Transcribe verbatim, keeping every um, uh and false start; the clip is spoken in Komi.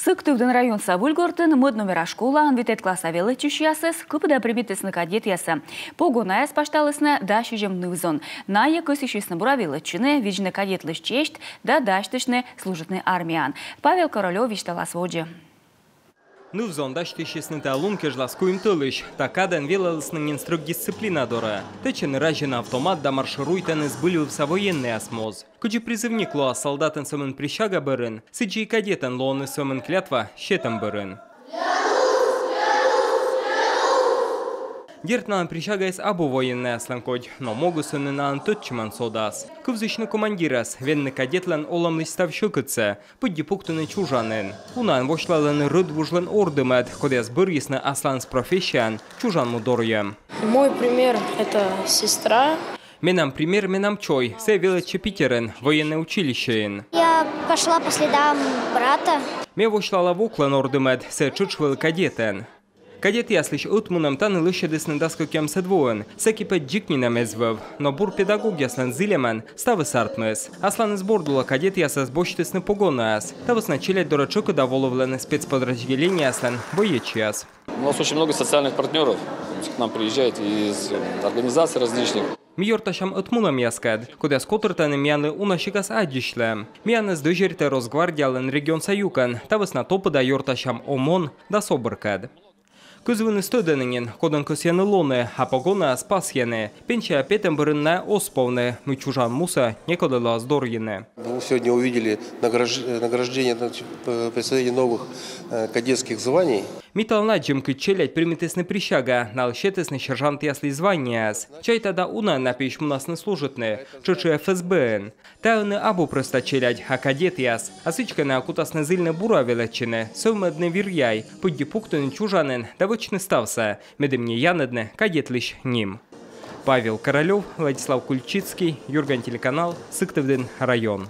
Сыктывдін районса Выльгортын мӧд номера школаын витӧд класса велӧдчысьясӧс кыпыда примитісны кадетъясӧ. Погонаяс пасьталісны дас сизим ныв-зон. Найӧ кӧсйысисны бура велӧдчыны, видзны кадетлысь честь да дасьтысьны служитны армияын. Павел Королёв висьталас водзӧ. Ныв-зон дасьтысисны та лун кежлас куим тӧлысь. Та кадӧн велалісны нин стрӧг дисциплина дорӧ. Тэчӧны-разьӧны автомат да маршируйтӧны збыльвывса военнӧйяс моз. Кыдзи призывник лоас солдатӧн сӧмын присяга бӧрын, сідзи и кадетӧн лоӧны сӧмын клятва сетӧм бӧрын. Дерт, налӧн присягаыс абу военнӧйяслӧн кодь, но могыс ӧні налӧн тӧдчымӧн содас. Кывзысьны командирӧс, венны кадетлӧн олӧмлысь став сьӧкыдсӧ, пыдди пуктыны чужанін. Унаӧн восьлалӧны рӧдвужлӧн ордымӧд, кодъяс бӧрйисны асланыс профессияӧн чужан му дорйӧм. Мой пример — это сестра. Менам пример — менам чой, сійӧ велӧдчӧ Питерын, военнӧй училищеын. Я пошла по следам брата. Ме восьлала воклӧн ордымӧд, сійӧ тшӧтш вӧлі кадетӧн. Кадетъяслысь ӧтмунӧм тані лӧсьӧдісны дас кӧкъямысӧд воын, сэки пӧ дзик нинӧм эз вӧв, но бур педагогъяслӧн зільӧмӧн ставыс артмис. Асланыс борд улӧ кадетъясӧс босьтісны погонаяс. Та вӧсна челядь дорӧ тшӧкыда волывлӧны спецподразделениеяслӧн боечьяс. У нас очень много социальных партнёров. К нам приезжают из организаций различных. Ми ёртасям ӧтмунӧмъяскӧд, кодъяс котыртӧны миянлы уна сикас аддзысьлӧм. Миянӧс дӧзьӧритӧ Росгвардиялӧн регионса юкӧн, та вӧсна топыда ёртасям ОМОН да СОБРкӧд. Кызвыныс тӧдӧны нин, кодӧн кӧсйӧны лоны, а погонаяс пасйӧны. Пенсияӧ петӧм бӧрын найӧ оз повны, мый чужан мусӧ некодлы лоас дорйыны. Мы сегодня увидели награж-, награждение, значит, п-, присвоение новых, э, кадетских званий. Ми талун аддзим, кыдз челядь примитісны присяга, налы сетісны сержантъяслысь званиеяс. Чайта, да унаӧн на пиысь мунасны служитны, тшӧтш и ФСБ-ын. Та ӧні абу прӧста челядь, а кадетъяс. А сідзкӧ найӧ кутасны зільны бура велӧдчыны, сӧвмӧдны вир-яй, пыдди пуктыны чужанін да вӧчны ставсӧ, медым не янӧдны кадетлысь ним. Павел Королёв, Владислав Кульчицкий, «Юрган» телеканал, Сыктывдін район.